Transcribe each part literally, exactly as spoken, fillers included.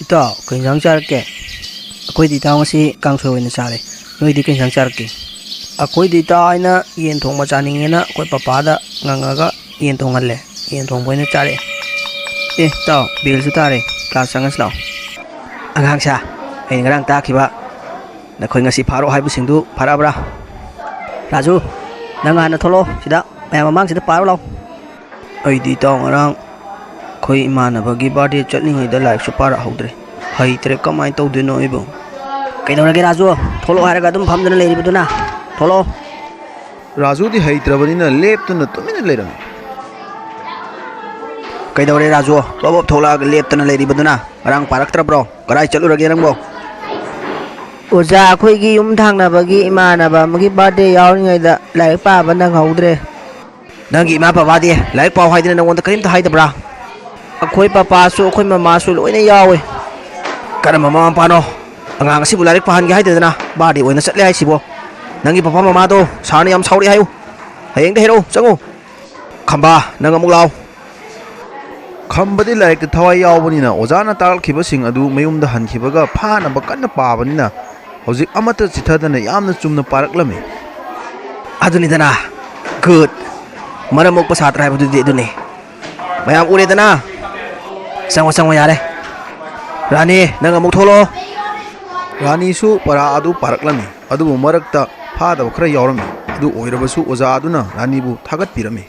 ꯏꯇꯥꯎ, ꯀꯩ ꯏꯟꯁꯥꯡ ꯆꯥꯔꯛꯀꯦ? ꯑꯩꯈꯣꯏꯗꯤ ꯏꯇꯥꯎ ꯉꯁꯤ ꯀꯥꯡꯁꯣꯏ ꯑꯣꯏꯅ ꯆꯥꯔꯦ꯫ ꯅꯣꯏꯗꯤ ꯀꯩ ꯏꯟꯁꯥꯡ ꯆꯥꯔꯛꯀꯦ? ꯑꯩꯈꯣꯏꯗꯤ ꯏꯇꯥꯎ ꯑꯩꯅ ꯌꯦꯟ ꯊꯣꯡꯕ ꯆꯥꯅꯤꯡꯉꯦꯅ ꯑꯩꯈꯣꯏ ꯄꯄꯥꯗ ꯉꯪꯉꯒ ꯌꯦꯟ ꯊꯣꯡꯍꯜꯂꯦ꯫ ꯌꯦꯟ ꯊꯣꯡꯕ ꯑꯣꯏꯅ ꯆꯥꯔꯛꯑꯦ꯫ ꯑꯦ, ꯏꯇꯥꯎ, ꯕꯦꯜꯁꯨ ꯇꯥꯔꯦ꯫ ꯀ꯭ꯂꯥꯁ ꯆꯪꯉꯁꯤ ꯂꯥꯛꯑꯣ꯫ ꯑꯉꯥꯡꯁꯥ, ꯑꯩꯅ ꯉꯔꯥꯡ ꯇꯥꯛꯈꯤꯕ ꯅꯈꯣꯏ ꯉꯁꯤ ꯐꯥꯔꯣ ꯍꯥꯏꯕꯁꯤꯡꯗꯨ ꯐꯥꯔꯛꯑꯕ꯭ꯔꯥ? ꯔꯥꯖꯨ, ꯅꯪ ꯍꯥꯟꯅ ꯊꯣꯛꯂꯛꯑꯣ꯫ ꯁꯤꯗ ꯃꯌꯥꯝ ꯃꯃꯥꯡꯁꯤꯗ ꯄꯥꯔꯣ ꯂꯥꯎ꯫ ꯑꯩꯗꯤ ꯏꯇꯥꯎ ꯉꯔꯥꯡ ꯑꯩꯈꯣꯏ ꯏꯃꯥꯟꯅꯕꯒꯤ ꯕꯥꯔꯗꯦ ꯆꯠꯂꯤꯉꯩꯗ ꯂꯥꯏꯔꯤꯛꯁꯨ ꯄꯥꯔꯛꯍꯧꯗ꯭ꯔꯦ꯫ ꯍꯩꯇ꯭ꯔꯦ, ꯀꯃꯥꯏꯅ ꯇꯧꯗꯣꯏꯅꯣ ꯑꯩꯕꯨ? ꯀꯩꯗꯧꯔꯒꯦ ꯔꯥꯖꯨ? ꯊꯣꯛꯂꯛꯑꯣ ꯍꯥꯏꯔꯒ ꯑꯗꯨꯝ ꯐꯝꯗꯨꯅ ꯂꯩꯔꯤꯕꯗꯨꯅ? ꯊꯣꯛꯂꯛꯑꯣ꯫ ꯔꯥꯖꯨꯗꯤ ꯍꯩꯇ꯭ꯔꯕꯅꯤꯅ ꯂꯦꯞꯇꯨꯅ ꯇꯨꯃꯤꯟꯅ ꯂꯩꯔꯝꯃꯤ꯫ ꯀꯩꯗꯧꯔꯦ ꯔꯥꯖꯨ? ꯄꯞ ꯄꯞ ꯊꯣꯛꯂꯛꯑꯒ ꯂꯦꯞꯇꯅ ꯂꯩꯔꯤꯕꯗꯨꯅ? ꯉꯔꯥꯡ ꯄꯥꯔꯛꯇ꯭ꯔꯕ꯭ꯔꯣ? ꯀꯗꯥꯏ ꯆꯠꯂꯨꯔꯒꯦ ꯅꯪꯕꯣ? ꯑꯣꯖꯥ, ꯑꯩꯈꯣꯏꯒꯤ ꯌꯨꯝ ꯊꯪꯅꯕꯒꯤ ꯏꯃꯥꯟꯅꯕ ꯑꯃꯒꯤ ꯕꯥꯔꯗꯦ ꯌꯥꯎꯔꯤꯉꯩꯗ ꯂꯥꯏꯔꯤꯛ ꯄꯥꯕ ꯅꯪꯍꯧꯗ꯭ꯔꯦ꯫ ꯅꯪꯒꯤ ꯏꯃꯥ ꯕꯕꯥꯗꯤ ꯂꯥꯏꯔꯤꯛ ꯄꯥꯎ ꯍꯥꯏꯗꯅ ꯅꯪꯉꯣꯟꯗ ꯀꯔꯤꯝꯇ ꯍꯥꯏꯗꯕ꯭ꯔꯥ? ꯑꯩꯈꯣꯏ ꯄꯄꯥꯁꯨ ꯑꯩꯈꯣꯏ ꯃꯃꯥꯁꯨ ꯂꯣꯏꯅ ꯌꯥꯎꯋꯦ꯫ ꯀꯔꯝꯕ ꯃꯃꯥ ꯃꯄꯥꯅꯣ ꯑꯉꯥꯡ ꯑꯁꯤꯕꯨ ꯂꯥꯏꯔꯤꯛ ꯄꯥꯍꯟꯒꯦ ꯍꯥꯏꯗꯗꯅ ꯕꯥꯔꯗꯦ ꯑꯣꯏꯅ ꯆꯠꯂꯦ ꯍꯥꯏꯁꯤꯕꯣ? ꯅꯪꯒꯤ ꯄꯄꯥ ꯃꯃꯥꯗꯣ ꯁꯥꯔꯅ ꯌꯥꯝ ꯁꯥꯎꯔꯛꯑꯦ ꯍꯥꯏꯌꯨ꯫ ꯍꯌꯦꯡꯗ ꯍꯥꯏꯔꯛꯎ, ꯆꯪꯉꯨ꯫ ꯈꯝꯕ, ꯅꯪ ꯑꯃꯨꯛ ꯂꯥꯎ꯫ ꯈꯝꯕꯗꯤ ꯂꯥꯏꯔꯤꯛꯇ ꯊꯋꯥꯏ ꯌꯥꯎꯕꯅꯤꯅ ꯑꯣꯖꯥꯅ ꯇꯥꯛꯂꯛꯈꯤꯕꯁꯤꯡ ꯑꯗꯨ ꯃꯌꯨꯝꯗ ꯍꯟꯈꯤꯕꯒ ꯐꯥꯅꯕ ꯀꯟꯅ ꯄꯥꯕꯅꯤꯅ ꯍꯧꯖꯤꯛ ꯑꯃꯠꯇ ꯆꯤꯊꯗꯅ ꯌꯥꯝꯅ ꯆꯨꯝꯅ ꯄꯥꯔꯛꯂꯝꯃꯤ꯫ ꯑꯗꯨꯅꯤꯗꯅ, ꯒꯨꯗ꯫ ꯃꯔꯝ ꯃꯣꯛꯄ ꯁꯥꯇ꯭ꯔ ꯍꯥꯏꯕꯗꯨꯗꯤ ꯑꯗꯨꯅꯤ꯫ ꯃꯌꯥꯝ ꯎꯔꯦꯗꯅ꯫ ꯆꯪꯉꯣ, ꯆꯪꯉꯣ, ꯌꯥꯔꯦ꯫ ꯔꯥꯅꯤ, ꯅꯪ ꯑꯃꯨꯛ ꯊꯣꯛꯂꯛꯑꯣ꯫ ꯔꯥꯅꯤꯁꯨ ꯄꯔꯥ ꯑꯗꯨ ꯄꯥꯔꯛꯂꯝꯃꯤ, ꯑꯗꯨꯕꯨ ꯃꯔꯛꯇ ꯐꯥꯗꯕ ꯈꯔ ꯌꯥꯎꯔꯝꯃꯤ꯫ ꯑꯗꯨ ꯑꯣꯏꯔꯕꯁꯨ ꯑꯣꯖꯥ ꯑꯗꯨꯅ ꯔꯥꯅꯤꯕꯨ ꯊꯥꯒꯠꯄꯤꯔꯝꯃꯤ꯫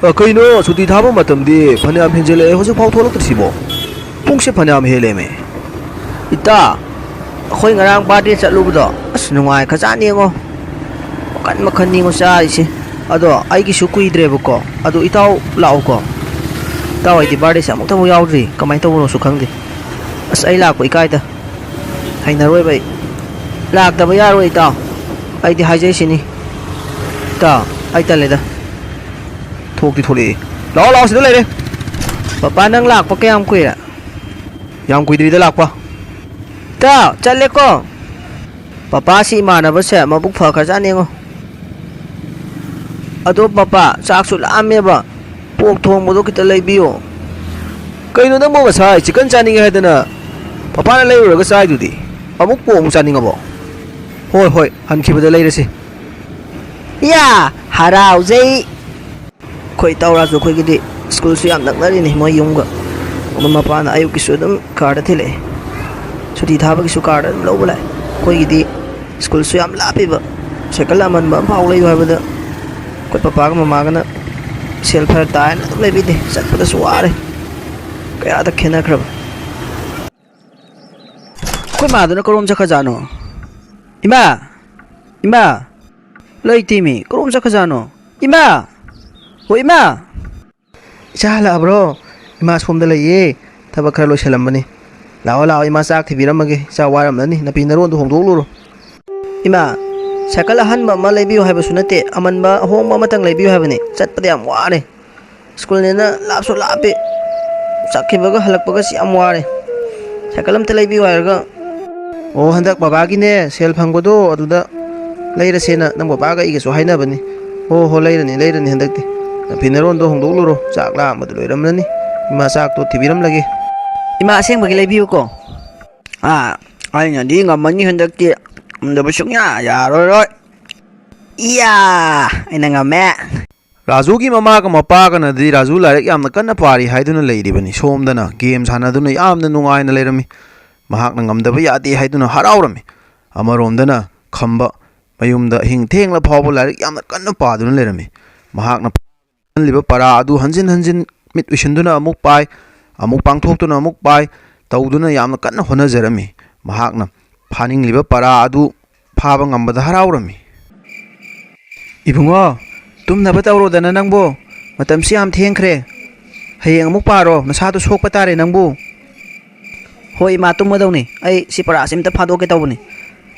ꯑ, ꯀꯩꯅꯣ, ꯁꯨꯇꯤ ꯊꯥꯕ ꯃꯇꯝꯗꯤ ꯐꯅꯌꯥꯝ ꯍꯦꯟꯖꯜꯂꯛꯑꯦ, ꯍꯧꯖꯤꯛꯐꯥꯎ ꯊꯣꯛꯂꯛꯇ꯭ꯔꯤꯁꯤꯕꯣ? ꯄꯨꯡꯁꯦ ꯐꯅꯌꯥꯝ ꯍꯦꯜꯂꯦꯃꯦ꯫ ꯏꯇꯥ, ꯑꯩꯈꯣꯏ ꯉꯔꯥꯡ ꯕꯥꯔꯗꯦ ꯆꯠꯂꯨꯕꯗꯣ, ꯑꯁ, ꯅꯨꯡꯉꯥꯏꯈ꯭ꯔꯖꯥꯠꯅꯤ ꯌꯦꯡꯉꯣ꯫ ꯃꯈꯟ ꯃꯈꯟꯅꯤꯉꯣ ꯆꯥꯔꯤꯁꯦ꯫ ꯑꯗꯣ ꯑꯩꯒꯤꯁꯨ ꯀꯨꯏꯗ꯭ꯔꯦꯕꯀꯣ, ꯑꯗꯣ ꯏꯇꯥꯎ ꯂꯥꯛꯎꯀꯣ꯫ ꯏꯇꯥꯎ, ꯑꯩꯗꯤ ꯕꯥꯔꯗꯦꯁꯦ ꯑꯃꯨꯛꯇꯐꯥꯎ ꯌꯥꯎꯗ꯭ꯔꯤ, ꯀꯃꯥꯏꯅ ꯇꯧꯕꯅꯣꯁꯨ ꯈꯪꯗꯦ꯫ ꯑꯁ, ꯑꯩ ꯂꯥꯛꯄ ꯏꯀꯥꯏꯗ꯫ ꯍꯩꯅꯔꯣꯏꯕ ꯑꯩ꯫ ꯂꯥꯛꯇꯕ ꯌꯥꯔꯣꯏ ꯏꯇꯥꯎ꯫ ꯑꯩꯗꯤ ꯍꯥꯏꯖꯩꯁꯤꯅꯤ꯫ ꯏꯇꯥꯎ, ꯑꯩ ꯇꯜꯂꯦꯗ꯫ ꯊꯣꯛꯇꯤ ꯊꯣꯛꯂꯛꯑꯦ꯫ ꯂꯥꯛꯑꯣ, ꯂꯥꯛꯑꯣ, ꯁꯤꯗ ꯂꯩꯔꯦ꯫ ꯄꯄꯥ, ꯅꯪ ꯂꯥꯛꯄ ꯀꯌꯥꯝ ꯀꯨꯏꯔꯦ? ꯌꯥꯝ ꯀꯨꯏꯗ꯭ꯔꯤꯗ ꯂꯥꯛꯄ꯫ ꯏꯇꯥꯎ, ꯆꯠꯂꯦꯀꯣ꯫ ꯄꯄꯥꯁꯤ ꯏꯃꯥꯟꯅꯕꯁꯦ ꯃꯕꯨꯛ ꯐꯈ꯭ꯔꯖꯥꯠꯅꯦꯉꯣ꯫ ꯑꯗꯣ ꯄꯄꯥ, ꯆꯥꯛꯁꯨ ꯂꯥꯝꯃꯦꯕ꯫ ꯄꯣꯛ ꯊꯣꯡꯕꯗꯣ ꯈꯤꯇ ꯂꯩꯕꯤꯌꯣ꯫ ꯀꯩꯅꯣ ꯅꯪꯕꯣ, ꯉꯁꯥꯏ ꯆꯤꯛꯀꯟ ꯆꯥꯅꯤꯡꯉꯦ ꯍꯥꯏꯗꯅ ꯄꯄꯥꯅ ꯂꯩꯔꯨꯔꯒ ꯆꯥꯏꯗꯨꯗꯤ? ꯑꯃꯨꯛ ꯄꯣꯛ ꯑꯃꯨꯛ ꯆꯥꯅꯤꯡꯉꯕꯣ? ꯍꯣꯏ, ꯍꯣꯏ, ꯍꯟꯈꯤꯕꯗ ꯂꯩꯔꯁꯤ꯫ ꯌꯥ, ꯍꯔꯥꯎꯖꯩ꯫ ꯑꯩꯈꯣꯏ ꯏꯇꯥꯎ ꯔꯥꯖꯨ ꯑꯩꯈꯣꯏꯒꯤꯗꯤ ꯁ꯭ꯀꯨꯜꯁꯨ ꯌꯥꯝ ꯅꯛꯅꯔꯤꯅꯤ ꯃꯣꯏ ꯌꯨꯝꯒ꯫ ꯃꯃꯥ ꯃꯄꯥꯅ ꯑꯌꯨꯛꯀꯤꯁꯨ ꯑꯗꯨꯝ ꯀꯥꯔꯗ ꯊꯤꯜꯂꯛꯑꯦ, ꯁꯨꯇꯤ ꯊꯥꯕꯒꯤꯁꯨ ꯀꯥꯔꯗ ꯑꯗꯨꯝ ꯂꯧꯕ ꯂꯥꯛꯑꯦ꯫ ꯑꯩꯈꯣꯏꯒꯤꯗꯤ ꯁ꯭ꯀꯨꯜꯁꯨ ꯌꯥꯝ ꯂꯥꯞꯄꯤꯕ, ꯁꯥꯏꯀꯜ ꯑꯃꯟꯕ ꯑꯃꯐꯥꯎ ꯂꯩꯌꯨ ꯍꯥꯏꯕꯗ ꯑꯩꯈꯣꯏ ꯄꯄꯥꯒ ꯃꯃꯥꯒꯅ ꯁꯦꯜ ꯐꯔꯛ ꯇꯥꯏꯅ ꯑꯗꯨꯝ ꯂꯩꯕꯤꯗꯦ꯫ ꯆꯠꯄꯗꯁꯨ ꯋꯥꯔꯦ꯫ ꯀꯌꯥꯗ ꯈꯦꯠꯅꯈ꯭ꯔꯕ꯫ ꯑꯩꯈꯣꯏ ꯃꯥꯗꯨꯅ ꯀꯔꯣꯝ ꯆꯠꯈ꯭ꯔꯖꯥꯠꯅꯣ? ꯏꯃꯥ! ꯏꯃꯥ! ꯂꯩꯇꯦꯃꯤ, ꯀꯔꯣꯝ ꯆꯠꯈ꯭ꯔꯖꯥꯠꯅꯣ? ꯏꯃꯥ! ꯍꯣ ꯏꯃꯥ! ꯏꯆꯥ ꯍꯜꯂꯛꯑꯕ꯭ꯔꯣ? ꯏꯃꯥ ꯁꯣꯝꯗ ꯂꯩꯌꯦ, ꯊꯕꯛ ꯈꯔ ꯂꯣꯏꯁꯜꯂꯝꯕꯅꯤ꯫ ꯂꯥꯛꯑꯣ ꯂꯥꯛꯑꯣ, ꯏꯃꯥ ꯆꯥꯛ ꯊꯤꯕꯤꯔꯝꯃꯒꯦ, ꯏꯆꯥ ꯋꯥꯔꯝꯂꯅꯤ, ꯅꯥꯄꯤ ꯅꯔꯣꯟꯗꯣ ꯍꯣꯡꯗꯣꯛꯂꯨꯔꯣ꯫ ꯏꯃꯥ, ꯁꯥꯏꯀꯜ ꯑꯍꯟꯕ ꯑꯃ ꯂꯩꯕꯤꯌꯨ ꯍꯥꯏꯕꯁꯨ ꯅꯠꯇꯦ, ꯑꯃꯟꯕ ꯑꯍꯣꯡꯕ ꯑꯃꯇꯪ ꯂꯩꯕꯤꯌꯨ ꯍꯥꯏꯕꯅꯤ, ꯆꯠꯄꯗ ꯌꯥꯝ ꯋꯥꯔꯦ꯫ ꯁ꯭ꯀꯨꯜꯅꯦꯅ ꯂꯥꯞꯁꯨ ꯂꯥꯞꯄꯤ, ꯆꯠꯈꯤꯕꯒ ꯍꯜꯂꯛꯄꯒꯁꯤ ꯌꯥꯝ ꯋꯥꯔꯦ꯫ ꯁꯥꯏꯀꯜ ꯑꯝꯇ ꯂꯩꯕꯤꯌꯨ ꯍꯥꯏꯔꯒ꯫ ꯑꯣ, ꯍꯟꯗꯛ ꯕꯕꯥꯒꯤꯅꯦ ꯁꯦꯜ ꯐꯪꯕꯗꯣ ꯑꯗꯨꯗ ꯂꯩꯔꯁꯦꯅ ꯅꯪ ꯕꯕꯥꯒ ꯑꯩꯒꯁꯨ ꯍꯥꯏꯅꯕꯅꯤ꯫ ꯍꯣ ꯍꯣ, ꯂꯩꯔꯅꯤ ꯂꯩꯔꯅꯤ ꯍꯟꯗꯛꯇꯤ꯫ ꯅꯐꯤ ꯅꯔꯣꯟꯗꯣ ꯍꯣꯡꯗꯣꯛꯂꯨꯔꯣ, ꯆꯥꯛ ꯂꯥꯝꯕꯗ ꯂꯣꯏꯔꯝꯂꯅꯤ꯫ ꯏꯃꯥ ꯆꯥꯛꯇꯣ ꯊꯤꯕꯤꯔꯝꯂꯒꯦ꯫ ꯏꯃꯥ ꯑꯁꯦꯡꯕꯒꯤ ꯂꯩꯕꯤꯌꯨꯀꯣ꯫ ꯑꯥ, ꯑꯩꯅꯗꯤ ꯉꯝꯃꯅꯤ ꯍꯟꯗꯛꯇꯤ, ꯉꯝꯗꯕ ꯁꯨꯡꯌꯥ ꯌꯥꯔꯔꯣꯏ꯫ ꯏꯌꯥ! ꯑꯩꯅ ꯉꯝꯃꯦ꯫ ꯔꯥꯖꯨꯒꯤ ꯃꯃꯥꯒ ꯃꯄꯥꯒꯅꯗꯤ ꯔꯥꯖꯨ ꯂꯥꯏꯔꯤꯛ ꯌꯥꯝꯅ ꯀꯟꯅ ꯄꯥꯔꯤ ꯍꯥꯏꯗꯨꯅ ꯂꯩꯔꯤꯕꯅꯤ꯫ ꯁꯣꯝꯗꯅ ꯒꯦꯝ ꯁꯥꯟꯅꯗꯨꯅ ꯌꯥꯝꯅ ꯅꯨꯡꯉꯥꯏꯅ ꯂꯩꯔꯝꯃꯤ꯫ ꯃꯍꯥꯛꯅ ꯉꯝꯗꯕ ꯌꯥꯗꯦ ꯍꯥꯏꯗꯨꯅ ꯍꯔꯥꯎꯔꯝꯃꯤ꯫ ꯑꯃꯔꯣꯝꯗꯅ ꯈꯝꯕ ꯃꯌꯨꯝꯗ ꯑꯍꯤꯡ ꯊꯦꯡꯂ ꯐꯥꯎꯕ ꯂꯥꯏꯔꯤꯛ ꯌꯥꯝꯅ ꯀꯟꯅ ꯄꯥꯗꯨꯅ ꯂꯩꯔꯝꯃꯤ꯫ ꯃꯍꯥꯛꯅ ꯐꯥꯍꯜꯂꯤꯕ ꯄꯔꯥ ꯑꯗꯨ ꯍꯟꯖꯤꯟ ꯍꯟꯖꯤꯟ ꯃꯤꯠ ꯎꯏꯁꯤꯟꯗꯨꯅ ꯑꯃꯨꯛ ꯄꯥꯏ, ꯑꯃꯨꯛ ꯄꯥꯡꯊꯣꯛꯇꯨꯅ ꯑꯃꯨꯛ ꯄꯥꯏ, ꯇꯧꯗꯨꯅ ꯌꯥꯝꯅ ꯀꯟꯅ ꯍꯣꯠꯅꯖꯔꯝꯃꯤ꯫ ꯃꯍꯥꯛꯅ ꯐꯥꯅꯤꯡꯂꯤꯕ ꯄꯔꯥ ꯑꯗꯨ ꯐꯥꯕ ꯉꯝꯕꯗ ꯍꯔꯥꯎꯔꯝꯃꯤ꯫ ꯏꯕꯨꯡꯉꯣ, ꯇꯨꯝꯅꯕ ꯇꯧꯔꯣꯗꯅ ꯅꯪꯕꯨ, ꯃꯇꯝꯁꯤ ꯌꯥꯝ ꯊꯦꯡꯈ꯭ꯔꯦ꯫ ꯍꯌꯦꯡ ꯑꯃꯨꯛ ꯄꯥꯔꯣ, ꯅꯁꯥꯗꯣ ꯁꯣꯛꯄ ꯇꯥꯔꯦ ꯅꯪꯕꯨ꯫ ꯍꯣꯏ ꯏꯃꯥ, ꯇꯨꯝꯃꯗꯧꯅꯤ꯫ ꯑꯩ ꯁꯤ ꯄꯔꯥꯁꯤ ꯑꯝꯇ ꯐꯥꯗꯣꯛꯀꯦ ꯇꯧꯕꯅꯤ꯫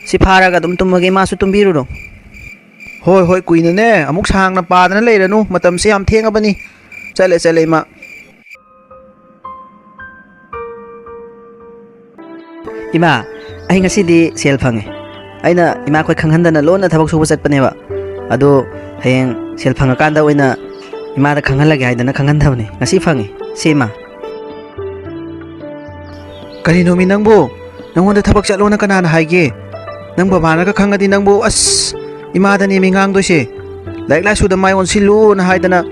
ꯁꯤ ꯐꯥꯔꯒ ꯑꯗꯨꯝ ꯇꯨꯝꯃꯒꯦ, ꯏꯃꯥꯁꯨ ꯇꯨꯝꯕꯤꯔꯨꯔꯣ꯫ ꯍꯣꯏ ꯍꯣꯏ, ꯀꯨꯏꯅꯅꯦ ꯑꯃꯨꯛ ꯁꯥꯡꯅ ꯄꯥꯗꯅ ꯂꯩꯔꯅꯨ, ꯃꯇꯝꯁꯤ ꯌꯥꯝ ꯊꯦꯡꯉꯕꯅꯤ꯫ ꯆꯠꯂꯦ ꯆꯠꯂꯦ ꯏꯃꯥ꯫ ꯏꯃꯥ, ꯑꯩ ꯉꯁꯤꯗꯤ ꯁꯦꯜ ꯐꯪꯉꯦ꯫ ꯑꯩꯅ ꯏꯃꯥꯈꯣꯏ ꯈꯪꯍꯟꯗꯅ ꯂꯣꯟꯅ ꯊꯕꯛ ꯁꯨꯕ ꯆꯠꯄꯅꯦꯕ꯫ ꯑꯗꯣ ꯍꯌꯦꯡ ꯁꯦꯜ ꯐꯪꯉꯀꯥꯟꯗ ꯑꯣꯏꯅ ꯏꯃꯥꯗ ꯈꯪꯍꯜꯂꯒꯦ ꯍꯥꯏꯗꯅ ꯈꯪꯍꯟꯗꯕꯅꯤ꯫ ꯉꯁꯤ ꯐꯪꯉꯤ꯫ ꯁꯤ ꯏꯃꯥ꯫ ꯀꯔꯤꯅꯣꯃꯤ ꯅꯪꯕꯨ? ꯅꯪꯉꯣꯟꯗ ꯊꯕꯛ ꯆꯠꯂꯣꯅ ꯀꯅꯥꯅ ꯍꯥꯏꯒꯦ? ꯅꯪ ꯕꯕꯥꯅꯒ ꯈꯪꯉꯗꯤ ꯅꯪꯕꯨ, ꯑꯁ, ꯏꯃꯥꯗꯅꯦꯃꯤ ꯉꯥꯡꯗꯣꯏꯁꯦ꯫ ꯂꯥꯏꯔꯤꯛ ꯂꯥꯏꯁꯨꯗ ꯃꯥꯏ ꯑꯣꯟꯁꯤꯜꯂꯨꯅ ꯍꯥꯏꯗꯅ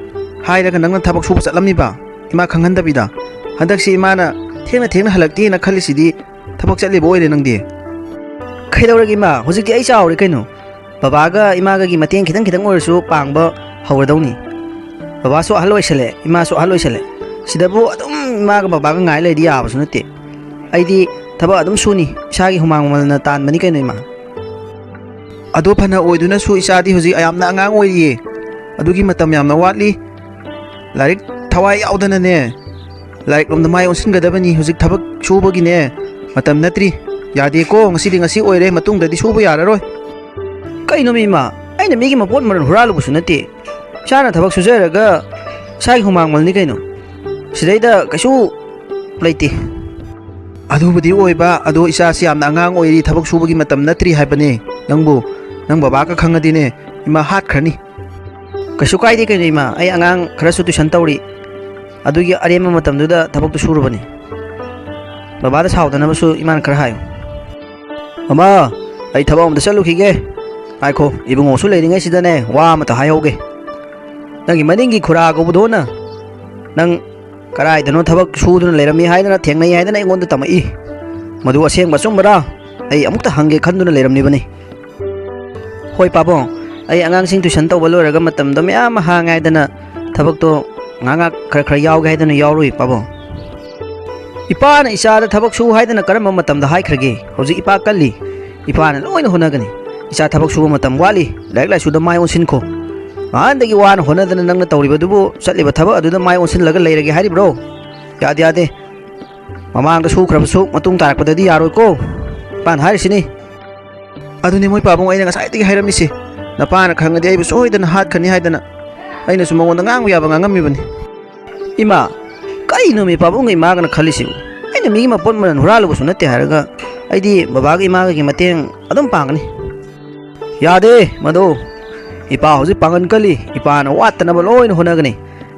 ꯍꯥꯏꯔꯒ ꯅꯪꯅ ꯊꯕꯛ ꯁꯨꯕ ꯆꯠꯂꯝꯃꯤꯕ, ꯏꯃꯥ ꯈꯪꯍꯟꯗꯕꯤꯗ꯫ ꯍꯟꯗꯛꯁꯤ ꯏꯃꯥꯅ ꯊꯦꯡꯅ ꯊꯦꯡꯅ ꯍꯜꯂꯛꯇꯦꯅ ꯈꯜꯂꯤꯁꯤꯗꯤ ꯊꯕꯛ ꯆꯠꯂꯤꯕ ꯑꯣꯏꯔꯦ ꯅꯪꯗꯤ꯫ ꯀꯩꯗꯧꯔꯒꯦ ꯏꯃꯥ? ꯍꯧꯖꯤꯛꯇꯤ ꯑꯩ ꯆꯥꯎꯔꯦ ꯀꯩꯅꯣ꯫ ꯕꯕꯥꯒ ꯏꯃꯥꯒꯒꯤ ꯃꯇꯦꯡ ꯈꯤꯇꯪ ꯈꯤꯇꯪ ꯑꯣꯏꯔꯁꯨ ꯄꯥꯡꯕ ꯍꯧꯔꯗꯧꯅꯤ꯫ ꯕꯕꯥꯁꯨ ꯑꯍꯜ ꯑꯣꯏꯁꯜꯂꯦ, ꯏꯃꯥꯁꯨ ꯑꯍꯜ ꯑꯣꯏꯁꯜꯂꯦ꯫ ꯁꯤꯗꯕꯨ ꯑꯗꯨꯝ ꯏꯃꯥꯒ ꯕꯕꯥꯒ ꯉꯥꯏ ꯂꯩꯔꯗꯤ ꯌꯥꯕꯁꯨ ꯅꯠꯇꯦ꯫ ꯑꯩꯗꯤ ꯊꯕꯛ ꯑꯗꯨꯝ ꯁꯨꯅꯤ, ꯏꯁꯥꯒꯤ ꯍꯨꯃꯥꯡ ꯃꯃꯜꯅ ꯇꯥꯟꯕꯅꯤ ꯀꯩꯅꯣ ꯏꯃꯥ꯫ ꯑꯗꯣ ꯐꯅ ꯑꯣꯏꯗꯨꯅꯁꯨ ꯏꯆꯥꯗꯤ ꯍꯧꯖꯤꯛ ꯌꯥꯝꯅ ꯑꯉꯥꯡ ꯑꯣꯏꯔꯤꯌꯦ꯫ ꯑꯗꯨꯒꯤ ꯃꯇꯝ ꯌꯥꯝꯅ ꯋꯥꯠꯂꯤ꯫ ꯂꯥꯏꯔꯤꯛ ꯊꯋꯥꯏ ꯌꯥꯎꯗꯅꯅꯦ, ꯂꯥꯏꯔꯤꯛ ꯂꯣꯝꯗ ꯃꯥꯏ ꯑꯣꯟꯁꯤꯟꯒꯗꯕꯅꯤ꯫ ꯍꯧꯖꯤꯛ ꯊꯕꯛ ꯁꯨꯕꯒꯤꯅꯦ ꯃꯇꯝ ꯅꯠꯇ꯭ꯔꯤ꯫ ꯌꯥꯗꯦꯀꯣ, ꯉꯁꯤꯗꯤ ꯉꯁꯤ ꯑꯣꯏꯔꯦ, ꯃꯇꯨꯡꯗꯗꯤ ꯁꯨꯕ ꯌꯥꯔꯔꯣꯏ꯫ ꯀꯩꯅꯣꯃꯤ ꯏꯃꯥ? ꯑꯩꯅ ꯃꯤꯒꯤ ꯃꯄꯣꯠ ꯃꯔꯜ ꯍꯨꯔꯥꯜꯂꯨꯕꯁꯨ ꯅꯠꯇꯦ꯫ ꯏꯁꯥꯅ ꯊꯕꯛ ꯁꯨꯖꯔꯒ ꯏꯁꯥꯒꯤ ꯍꯨꯃꯥꯡ ꯃꯜꯅꯤ ꯀꯩꯅꯣ꯫ ꯁꯤꯗꯩꯗ ꯀꯩꯁꯨ ꯂꯩꯇꯦ꯫ ꯑꯗꯨꯕꯨꯗꯤ ꯑꯣꯏꯕ, ꯑꯗꯣ ꯏꯆꯥꯁꯤ ꯌꯥꯝꯅ ꯑꯉꯥꯡ ꯑꯣꯏꯔꯤ, ꯊꯕꯛ ꯁꯨꯕꯒꯤ ꯃꯇꯝ ꯅꯠꯇ꯭ꯔꯤ ꯍꯥꯏꯕꯅꯦ꯫ ꯅꯪꯕꯨ, ꯅꯪ ꯕꯕꯥꯒ ꯈꯪꯉꯗꯤꯅꯦ, ꯏꯃꯥ ꯍꯥꯠꯈ꯭ꯔꯅꯤ꯫ ꯀꯩꯁꯨ ꯀꯥꯏꯗꯦ ꯀꯩꯅꯣ ꯏꯃꯥ, ꯑꯩ ꯑꯉꯥꯡ ꯈꯔꯁꯨ tuition ꯇꯧꯔꯤ, ꯑꯗꯨꯒꯤ ꯑꯔꯦꯝꯕ ꯃꯇꯝꯗꯨꯗ ꯊꯕꯛꯇꯨ ꯁꯨꯔꯨꯕꯅꯤ꯫ ꯕꯕꯥꯗ ꯁꯥꯎꯗꯅꯕꯁꯨ ꯏꯃꯥꯅ ꯈꯔ ꯍꯥꯏꯌꯨ꯫ "ꯃꯃꯥ, ꯑꯩ ꯊꯕꯛ ꯑꯃꯗ ꯆꯠꯂꯨꯈꯤꯒꯦ꯫ ꯉꯥꯏꯈꯣ, ꯏꯕꯨꯡꯉꯣꯁꯨ ꯂꯩꯔꯤꯉꯩꯁꯤꯗꯅꯦ, ꯋꯥ ꯑꯃꯇ ꯍꯥꯏꯍꯧꯒꯦ꯫ ꯅꯪꯒꯤ ꯃꯅꯤꯡꯒꯤ ꯈꯨꯔꯥ ꯀꯧꯕꯗꯣꯅ ꯅꯪ ꯀꯗꯥꯏꯗꯅꯣ ꯊꯕꯛ ꯁꯨꯗꯨꯅ ꯂꯩꯔꯝꯃꯤ ꯍꯥꯏꯗꯅ, ꯊꯦꯡꯅꯩ ꯍꯥꯏꯗꯅ ꯑꯩꯉꯣꯟꯗ ꯇꯝꯃꯛꯏ꯫ ꯃꯗꯨ ꯑꯁꯦꯡꯕ ꯑꯆꯨꯝꯕꯔꯥ? ꯑꯩ ꯑꯃꯨꯛꯇ ꯍꯪꯒꯦ ꯈꯟꯗꯨꯅ ꯂꯩꯔꯝꯂꯤꯕꯅꯤ꯫" "ꯍꯣꯏ ꯄꯥꯕꯨꯡ, ꯑꯩ ꯑꯉꯥꯡꯁꯤꯡ tuition ꯇꯧꯕ ꯂꯣꯏꯔꯒ ꯃꯇꯝꯗꯣ ꯃꯌꯥꯝ ꯑꯃ ꯍꯥꯡꯉꯦ ꯍꯥꯏꯗꯅ ꯊꯕꯛꯇꯣ ꯉꯥꯏꯍꯥꯛ ꯉꯥꯏꯍꯥꯛ ꯈꯔ ꯈꯔ ꯌꯥꯎꯒꯦ ꯍꯥꯏꯗꯅ ꯌꯥꯎꯔꯨꯏ ꯄꯥꯕꯨꯡ꯫" "ꯏꯄꯥꯅ ꯏꯆꯥꯗ ꯊꯕꯛ ꯁꯨ ꯍꯥꯏꯗꯅ ꯀꯔꯝꯕ ꯃꯇꯝꯗ ꯍꯥꯏꯈ꯭ꯔꯒꯦ? ꯍꯧꯖꯤꯛ ꯏꯄꯥ ꯀꯜꯂꯤ꯫ ꯏꯄꯥꯅ ꯂꯣꯏꯅ ꯍꯣꯠꯅꯒꯅꯤ꯫ ꯏꯆꯥ ꯊꯕꯛ ꯁꯨꯕ ꯃꯇꯝ ꯋꯥꯠꯂꯤ꯫ ꯂꯥꯏꯔꯤꯛ ꯂꯥꯏꯁꯨꯗ ꯃꯥꯏ ꯑꯣꯟꯁꯤꯟꯈꯣ꯫ ꯅꯍꯥꯟꯗꯒꯤ ꯋꯥꯅ ꯍꯣꯠꯅꯗꯅ ꯅꯪꯅ ꯇꯧꯔꯤꯕꯗꯨꯕꯨ ꯆꯠꯂꯤꯕ ꯊꯕꯛ ꯑꯗꯨꯗ ꯃꯥꯏ ꯑꯣꯟꯁꯤꯜꯂꯒ ꯂꯩꯔꯒꯦ ꯍꯥꯏꯔꯤꯕ꯭ꯔꯣ? ꯌꯥꯗꯦ, ꯌꯥꯗꯦ꯫ ꯃꯃꯥꯡꯗ ꯁꯨꯈ꯭ꯔꯕꯁꯨ ꯃꯇꯨꯡ ꯇꯥꯔꯛꯄꯗꯗꯤ ꯌꯥꯔꯣꯏꯀꯣ꯫ ꯏꯄꯥꯅ ꯍꯥꯏꯔꯤꯁꯤꯅꯤ꯫" "ꯑꯗꯨꯅꯤ ꯃꯣꯏ ꯄꯥꯕꯨꯡ ꯑꯩꯅ ꯉꯁꯥꯏꯗꯒꯤ ꯍꯥꯏꯔꯝꯃꯤꯁꯤ꯫ ꯅꯄꯥꯅ ꯈꯪꯉꯗꯤ ꯑꯩꯕꯨ ꯁꯣꯏꯗꯅ ꯍꯥꯠꯈ꯭ꯔꯅꯤ ꯍꯥꯏꯗꯅ ꯑꯩꯅꯁꯨ ꯃꯉꯣꯟꯗ ꯉꯥꯡꯕ ꯌꯥꯕ ꯉꯥꯡꯉꯝꯃꯤꯕꯅꯤ꯫" "ꯏꯃꯥ, ꯀꯩꯅꯣ ꯃꯤ ꯄꯥꯕꯨꯡꯒ ꯏꯃꯥꯒꯅ ꯈꯜꯂꯤꯁꯤꯕꯨ? ꯑꯩꯅ ꯃꯤꯒꯤ ꯃꯄꯣꯠ ꯃꯔꯜ ꯍꯨꯔꯥꯜꯂꯨꯕꯁꯨ ꯅꯠꯇꯦ ꯍꯥꯏꯔꯒ ꯑꯩꯗꯤ ꯕꯕꯥꯒ ꯏꯃꯥꯒꯒꯤ ꯃꯇꯦꯡ ꯑꯗꯨꯝ ꯄꯥꯡꯒꯅꯤ꯫" "ꯌꯥꯗꯦ ꯃꯗꯨ꯫ ꯏꯄꯥ ꯍꯧꯖꯤꯛ ꯄꯥꯡꯒꯜ ꯀꯜꯂꯤ꯫ ꯏꯄꯥꯅ ꯋꯥꯠꯇꯅꯕ ꯂꯣꯏꯅ ꯍꯣꯠꯅꯒꯅꯤ꯫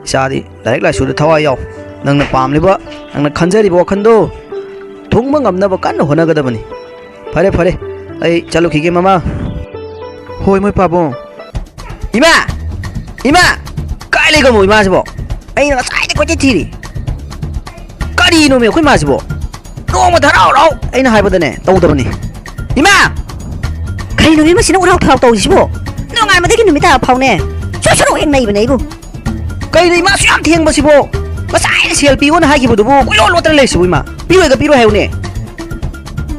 ꯏꯆꯥꯗꯤ ꯂꯥꯏꯔꯤꯛ ꯂꯥꯏꯁꯨꯗ ꯊꯋꯥꯏ ꯌꯥꯎ꯫ ꯅꯪꯅ ꯄꯥꯝꯂꯤꯕ, ꯅꯪꯅ ꯈꯟꯖꯔꯤꯕ ꯋꯥꯈꯜꯗꯣ ꯊꯨꯡꯕ ꯉꯝꯅꯕ ꯀꯟꯅ ꯍꯣꯠꯅꯒꯗꯕꯅꯤ꯫ ꯐꯔꯦ, ꯐꯔꯦ, ꯑꯩ ꯆꯠꯂꯨꯈꯤꯒꯦ, ꯃꯃꯥ꯫ ꯍꯣꯏ, ꯃꯣꯏ ꯄꯥꯕꯨꯡ꯫ ꯏꯃꯥ! ꯏꯃꯥ! ꯀꯥꯏ ꯂꯩꯒ꯭ꯔꯃꯣ ꯏꯃꯥꯁꯤꯕꯣ? ꯑꯩꯅ ꯉꯁꯥꯏꯗꯩ ꯀꯣꯏꯊꯤ ꯊꯤꯔꯤ꯫ ꯀꯔꯤꯅꯣꯃꯤ ꯑꯩꯈꯣꯏ ꯃꯥꯁꯤꯕꯣ? ꯅꯣꯡꯃ ꯍꯔꯥꯎ ꯍꯔꯥꯎ ꯑꯩꯅ ꯍꯥꯏꯕꯗꯅꯦ ꯇꯧꯗꯕꯅꯤ꯫ ꯏꯃꯥ! ꯀꯔꯤꯅꯣꯃꯤ ꯃꯁꯤꯅ ꯎꯔꯥꯎ ꯊꯔꯥꯎ ꯇꯧꯔꯤꯁꯤꯕꯣ? ꯅꯣꯡꯉꯥꯟꯕꯗꯒꯤ ꯅꯨꯃꯤꯠ ꯇꯥꯕ ꯐꯥꯎꯅꯦ ꯁꯨꯔꯨ ꯁꯨꯔꯨ ꯍꯦꯛ ꯅꯩꯕꯅꯦ ꯑꯩꯕꯨ꯫ ꯀꯩꯅꯣ ꯏꯃꯥ ꯑꯁꯨꯛ ꯌꯥꯝ ꯊꯦꯡꯕꯁꯤꯕꯣ? ꯉꯁꯥꯏꯅ ꯁꯦꯜ ꯄꯤꯌꯣꯅ ꯍꯥꯏꯈꯤꯕꯗꯨꯕꯨ ꯀꯣꯏꯂꯣꯠ ꯂꯣꯠꯇꯅ ꯂꯩꯔꯤꯁꯤꯕꯨ ꯏꯃꯥ? ꯄꯤꯔꯣꯏꯒ ꯄꯤꯔꯣꯏ ꯍꯥꯏꯌꯨꯅꯦ꯫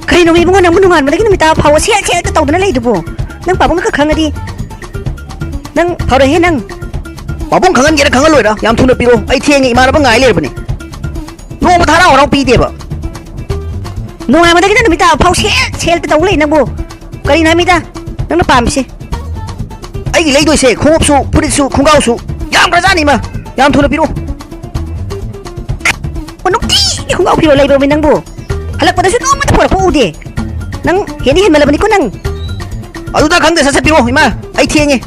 ꯀꯩꯅꯣꯃꯤ ꯏꯕꯨꯡꯉꯣ, ꯅꯪꯕꯨ ꯅꯣꯡꯉꯥꯟꯕꯗꯒꯤ ꯅꯨꯃꯤꯠ ꯇꯥꯕ ꯐꯥꯎꯕ ꯁꯦꯜ ꯁꯦꯜ ꯍꯦꯛꯇ ꯇꯧꯗꯅ ꯂꯩꯗꯨꯕꯨ? ꯅꯪ ꯄꯥꯕꯨꯡꯅ ꯈꯔ ꯈꯪꯉꯗꯤ꯫ ꯅꯪ ꯐꯔꯣꯏꯍꯦ ꯅꯪ꯫ ꯄꯥꯕꯨꯡ ꯈꯪꯍꯟꯒꯦꯔꯥ ꯈꯪꯍꯜꯂꯣꯏꯔꯥ ꯌꯥꯝ ꯊꯨꯅ ꯄꯤꯔꯣ, ꯑꯩ ꯊꯦꯡꯉꯦ, ꯏꯃꯥꯟꯅꯕ ꯉꯥꯏ ꯂꯩꯔꯕꯅꯤ꯫ ꯅꯣꯡꯃ ꯍꯔꯥꯎ ꯍꯔꯥꯎ ꯄꯤꯗꯦꯕ꯫ ꯅꯣꯡꯉꯥꯟꯕꯗꯒꯤꯅ ꯅꯨꯃꯤꯠ ꯇꯥꯕ ꯐꯥꯎ ꯁꯦꯜ ꯁꯦꯜꯇ ꯇꯧ ꯂꯩ ꯅꯪꯕꯨ꯫ ꯀꯔꯤꯅꯣ ꯍꯥꯏꯃꯤꯗ ꯅꯪꯅ ꯄꯥꯝꯃꯤꯁꯦ? ꯑꯩꯒꯤ ꯂꯩꯗꯣꯏꯁꯦ ꯈꯣꯡꯎꯞꯁꯨ, ꯐꯨꯔꯤꯠꯁꯨ, ꯈꯣꯡꯒ꯭ꯔꯥꯎꯁꯨ ꯌꯥꯝꯈ꯭ꯔꯖꯥꯠꯅꯤ ꯏꯃꯥ꯫ ꯌꯥꯝ ꯊꯨꯅ ꯄꯤꯔꯣ꯫ ꯑꯣ, ꯅꯨꯡꯇꯤꯒꯤ ꯈꯣꯡꯒ꯭ꯔꯥꯎ ꯐꯤꯔꯣꯜ ꯂꯩꯕ꯭ꯔꯣꯃꯤ ꯅꯪꯕꯨ? ꯍꯜꯂꯛꯄꯗꯁꯨ ꯅꯣꯡꯃꯇ ꯄꯨꯔꯛꯄ ꯎꯗꯦ꯫ ꯅꯪ ꯍꯦꯟꯗꯤ ꯍꯦꯟꯃꯜꯂꯕꯅꯤꯀꯣ ꯅꯪ꯫ ꯑꯗꯨꯗ ꯈꯪꯗꯦ, ꯁꯠ ꯁꯠ ꯄꯤꯔꯣ ꯏꯃꯥ, ꯑꯩ ꯊꯦꯡꯉꯦ꯫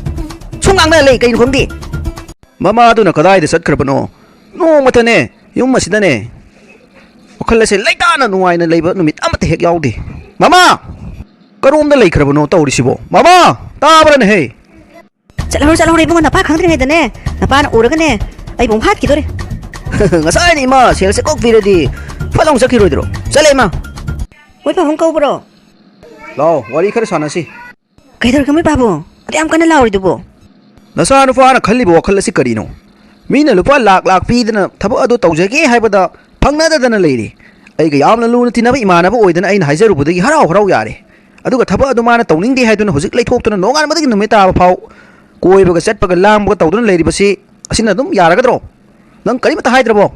ꯁꯨꯝ ꯉꯥꯡꯅ ꯂꯩ, ꯀꯩꯅꯣ ꯈꯪꯗꯦ꯫ ꯃꯃꯥꯗꯨꯅ ꯀꯗꯥꯏꯗ ꯆꯠꯈ꯭ꯔꯕꯅꯣ? ꯅꯣꯡꯃꯇꯅꯦ ꯌꯨꯝ ꯑꯁꯤꯗꯅꯦ ꯋꯥꯈꯜ ꯑꯁꯦ ꯂꯩꯇꯥꯅ ꯅꯨꯡꯉꯥꯏꯅ ꯂꯩꯕ ꯅꯨꯃꯤꯠ ꯑꯃꯠꯇ ꯍꯦꯛ ꯌꯥꯎꯗꯦ꯫ ꯃꯃꯥ! ꯀꯔꯣꯝꯗ ꯂꯩꯈ꯭ꯔꯕꯅꯣ ꯇꯧꯔꯤꯁꯤꯕꯣ? ꯃꯃꯥ! ꯇꯥꯕ꯭ꯔꯅꯦꯍꯦ? ꯆꯠꯍꯧꯔꯣ, ꯆꯠꯍꯧꯔꯣ ꯏꯕꯨꯡꯉꯣ, ꯅꯄꯥ ꯈꯪꯗ꯭ꯔꯤꯉꯩꯗꯅꯦ, ꯅꯄꯥꯅ ꯎꯔꯒꯅꯦ ꯑꯩꯕꯨ ꯑꯃꯨꯛ ꯍꯥꯠꯈꯤꯗꯣꯔꯦ꯫ ꯉꯁꯥꯏꯅ ꯏꯃꯥ ꯁꯦꯜꯁꯦ ꯀꯣꯛ ꯄꯤꯔꯗꯤ ꯐꯠ ꯂꯥꯎ ꯆꯠꯈꯤꯔꯣꯏꯗ꯭ꯔꯣ? ꯆꯠꯂꯦ ꯏꯃꯥ꯫ ꯃꯣꯏ ꯄꯥꯕꯨꯡ ꯀꯧꯕ꯭ꯔꯣ? ꯂꯥꯎ, ꯋꯥꯔꯤ ꯈꯔ ꯁꯥꯟꯅꯁꯤ꯫ ꯀꯩꯗꯧꯔꯒꯦ ꯃꯣꯏ ꯄꯥꯕꯨꯡ? ꯑꯗꯨ ꯌꯥꯝ ꯀꯟꯅ ꯂꯥꯎꯔꯤꯗꯨꯕꯣ? ꯅꯆꯥꯅꯨꯄꯥꯅ ꯈꯜꯂꯤꯕ ꯋꯥꯈꯜ ꯑꯁꯤ ꯀꯔꯤꯅꯣ? ꯃꯤꯅ ꯂꯨꯄꯥ ꯂꯥꯛ ꯂꯥꯛ ꯄꯤꯗꯅ ꯊꯕꯛ ꯑꯗꯨ ꯇꯧꯖꯒꯦ ꯍꯥꯏꯕꯗ ꯐꯪꯅꯗꯗꯅ ꯂꯩꯔꯤ꯫ ꯑꯩꯒ ꯌꯥꯝꯅ ꯂꯨꯅ ꯇꯤꯟꯅꯕ ꯏꯃꯥꯟꯅꯕ ꯑꯣꯏꯗꯅ ꯑꯩꯅ ꯍꯥꯏꯖꯔꯨꯕꯗꯒꯤ ꯍꯔꯥꯎ ꯍꯔꯥꯎ ꯌꯥꯔꯦ꯫ ꯑꯗꯨꯒ ꯊꯕꯛ ꯑꯗꯨ ꯃꯥꯅ ꯇꯧꯅꯤꯡꯗꯦ ꯍꯥꯏꯗꯨꯅ ꯍꯧꯖꯤꯛ ꯂꯩꯊꯣꯛꯇꯨꯅ ꯅꯣꯡꯉꯥꯟꯕꯗꯒꯤ ꯅꯨꯃꯤꯠ ꯇꯥꯕ ꯐꯥꯎ ꯀꯣꯏꯕꯒ ꯆꯠꯄꯒ ꯂꯥꯡꯕꯒ ꯇꯧꯗꯨꯅ ꯂꯩꯔꯤꯕꯁꯤ ꯑꯁꯤꯅ ꯑꯗꯨꯝ ꯌꯥꯔꯒꯗ꯭ꯔꯣ? ꯅꯪ ꯀꯔꯤꯃꯠꯇ ꯍꯥꯏꯗ꯭ꯔꯕꯣ?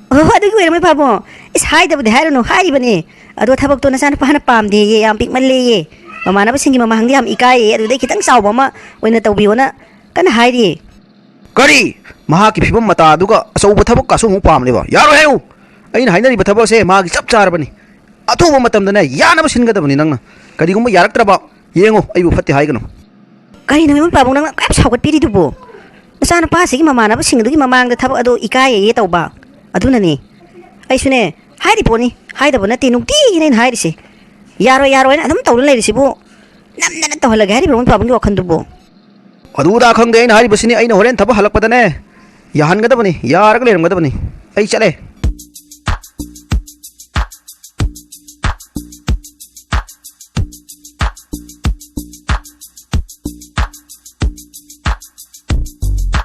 ꯑꯣ, ꯑꯗꯨꯒꯤ ꯑꯣꯏꯔꯝꯃꯣꯏ ꯄꯥꯕꯨꯡ꯫ ꯏꯁ, ꯍꯥꯏꯗꯕꯗꯤ ꯍꯥꯏꯔꯨꯅꯨ, ꯍꯥꯏꯔꯤꯕꯅꯤ꯫ ꯑꯗꯣ ꯊꯕꯛꯇꯣ ꯅꯆꯥꯅꯨꯄꯥꯅ ꯄꯥꯝꯗꯦꯌꯦ, ꯌꯥꯝ ꯄꯤꯛꯃꯜꯂꯦꯌꯦ꯫ ꯃꯃꯥꯟꯅꯕꯁꯤꯡꯒꯤ ꯃꯃꯥꯡꯗ ꯌꯥꯝ ꯏꯀꯥꯏꯌꯦ, ꯑꯗꯨꯗꯩ ꯈꯤꯇꯪ ꯆꯥꯎꯕ ꯑꯃ ꯑꯣꯏꯅ ꯇꯧꯕꯤꯌꯣꯅ ꯀꯟꯅ ꯍꯥꯏꯔꯤꯌꯦ꯫ ꯀꯔꯤ? ꯃꯍꯥꯛꯀꯤ ꯐꯤꯕꯝ ꯃꯇꯥꯗꯨꯒ ꯑꯆꯧꯕ ꯊꯕꯛꯀꯁꯨ ꯑꯃꯨꯛ ꯄꯥꯝꯂꯤꯕ? ꯌꯥꯔꯣꯏ ꯍꯥꯏꯌꯨ! ꯑꯩꯅ ꯍꯥꯏꯅꯔꯤꯕ ꯊꯕꯛ ꯑꯁꯦ ꯃꯥꯒꯤ ꯆꯞ ꯆꯥꯔꯕꯅꯤ꯫ ꯑꯊꯨꯕ ꯃꯇꯝꯗꯅꯦ ꯌꯥꯅꯕ ꯁꯤꯟꯒꯗꯕꯅꯤ ꯅꯪꯅ꯫ ꯀꯔꯤꯒꯨꯝꯕ ꯌꯥꯔꯛꯇ꯭ꯔꯕ, ꯌꯦꯡꯉꯨ, ꯑꯩꯕꯨ ꯐꯠꯇꯦ ꯍꯥꯏꯒꯅꯨ꯫ ꯀꯩꯅꯣ ꯏꯃꯥ ꯄꯥꯕꯨꯡ, ꯅꯪꯅ ꯀꯌꯥꯝ ꯁꯥꯎꯒꯠꯄꯤꯔꯤꯗꯨꯕꯨ? ꯅꯆꯥꯅꯨꯄꯥꯁꯤꯒꯤ ꯃꯃꯥꯟꯅꯕꯁꯤꯡ ꯑꯗꯨꯒꯤ ꯃꯃꯥꯡꯗ ꯊꯕꯛ ꯑꯗꯣ ꯏꯀꯥꯏꯌꯦ ꯇꯧꯕ꯫ ꯑꯗꯨꯅꯅꯦ꯫ ꯑꯩꯁꯨꯅꯦ, ꯍꯥꯏꯔꯤ ꯄꯣꯠꯅꯤ, ꯍꯥꯏꯗꯕ ꯅꯠꯇꯦ, ꯅꯨꯡꯇꯤꯒꯤꯅꯦ ꯑꯩꯅ ꯍꯥꯏꯔꯤꯁꯦ꯫ ꯌꯥꯔꯣꯏ, ꯌꯥꯔꯣꯏꯅ ꯑꯗꯨꯝ ꯇꯧꯗꯨꯅ ꯂꯩꯔꯤꯁꯤꯕꯨ, ꯅꯝꯗꯅ ꯇꯧꯍꯜꯂꯒꯦ ꯍꯥꯏꯔꯤꯕ꯭ꯔꯣ ꯏꯃꯥ ꯄꯥꯕꯨꯡꯒꯤ ꯋꯥꯈꯜꯗꯨꯕꯨ? ꯑꯗꯨꯗ ꯈꯪꯗꯦ, ꯑꯩꯅ ꯍꯥꯏꯔꯤꯕꯁꯤꯅꯤ, ꯑꯩꯅ ꯍꯣꯔꯦꯟ ꯊꯕꯛ ꯍꯜꯂꯛꯄꯗꯅꯦ, ꯌꯥꯍꯟꯒꯗꯕꯅꯤ, ꯌꯥꯔꯒ ꯂꯩꯔꯝꯒꯗꯕꯅꯤ꯫ ꯑꯩ ꯆꯠꯂꯦ꯫